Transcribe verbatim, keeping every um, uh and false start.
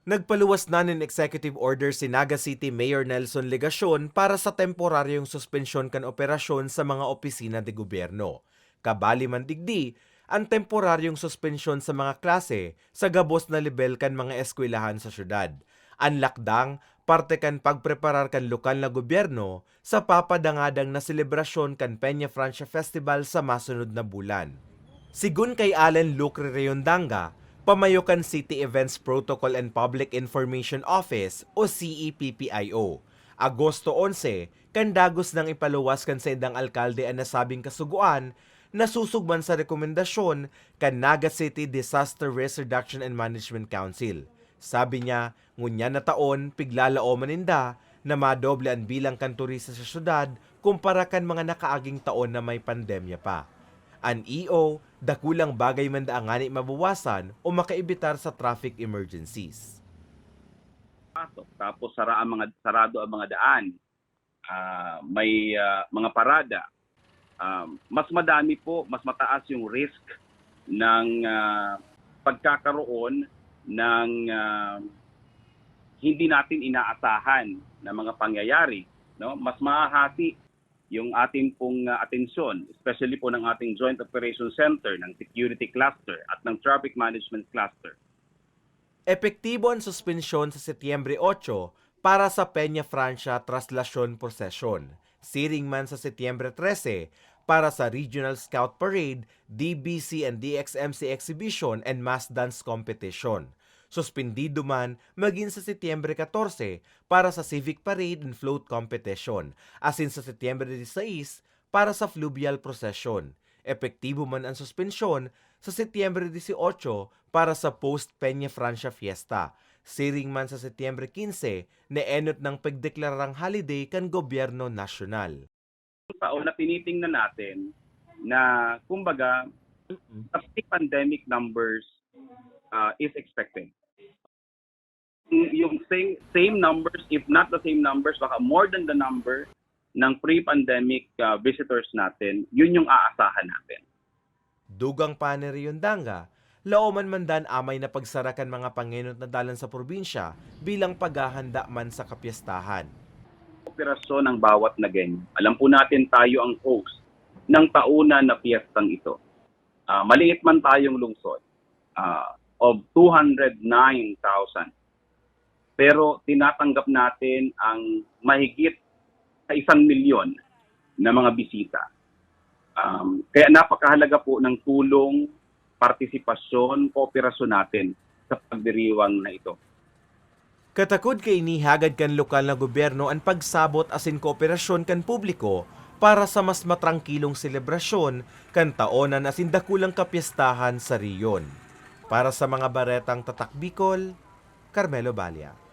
Nagpaluwas na nin executive order si Naga City Mayor Nelson Legacion para sa temporaryong suspensyon kan operasyon sa mga opisina de gobyerno. Kabali man digdi, an temporaryong suspensyon sa mga klase sa gabos na lebel kan mga eskwelahan sa syudad. An lakdang, parte kan pagpreparar kan lokal na gobyerno sa papadangadang na selebrasyon kan Peña Francia Festival sa masunod na bulan. Sigon kay Allen Lucre Reyondanga, pamayo kan City Events Protocol and Public Information Office o C E P P I O, Agosto onse, kan dagos nang ipaluwas kan saindang alkalde an nasabing kasugoan, nasusog man sa rekomendasyon kan Naga City Disaster Risk Reduction and Management Council. Sabi niya, ngunyan na taon, piglalaoman ninda na madoble an bilang kan turista sa syudad kumpara kan mga nakaaging taon na may pandemya pa. An E O, dakulang bagay man daa ngani mabawasan o makaibitar sa traffic emergencies. Pasok, tapos sara ang mga, sarado ang mga daan, ah, may ah, mga parada, ah, mas madami po, mas mataas yung risk ng ah, pagkakaroon ng ah, hindi natin inaasahan na mga pangyayari, no? Mas mahahati yung ating pong ah, atensyon, especially po ng ating Joint Operations Center, ng Security Cluster at ng Traffic Management Cluster. Epektibo an suspensyon sa Setyembre otso para sa Peña Francia Traslasyon Procession, siring man sa Setyembre trese para sa Regional Scout Parade, D B C and D X M C Exhibition and Mass Dance Competition. Suspendido man magin sa Setyembre katorse para sa Civic Parade and Float Competition, asin sa Setyembre disais para sa Fluvial Procession. Epektibo man an suspensyon sa Setyembre dieciocho para sa Post Peña Francia Fiesta. Siring man sa Setyembre quince, naenot nang pagdeklararang holiday kan gobyerno nasyonal. Taon na tinitingnan natin na, kumbaga, sa pre-pandemic numbers uh, is expected. Yung same, same numbers, if not the same numbers, baka more than the number ng pre-pandemic uh, visitors natin, yun yung aasahan natin. Dugang pa ni Reyondanga, laoman man dan amay na pagsara kan mga pangenot na dalan sa probinsya bilang paghahanda man sa kapyestahan. Operasyon ang bawat na ganyan. Alam po natin tayo ang host ng tauna na piyestang ito. Uh, maliit man tayong lungsod uh, of two hundred nine thousand. Pero tinatanggap natin ang mahigit sa isang milyon na mga bisita. Um, kaya napakahalaga po ng tulong, partisipasyon, kooperasyon natin sa pagdiriwang na ito. Katakod kaini, hagad kan lokal na gobyerno an pagsabot asin kooperasyon kan publiko para sa mas matrangkilong selebrasyon kan taonan asin dakulang kapyestahan sa rehiyon. Para sa mga baretang Tatak Bicol, Carmelo Balia.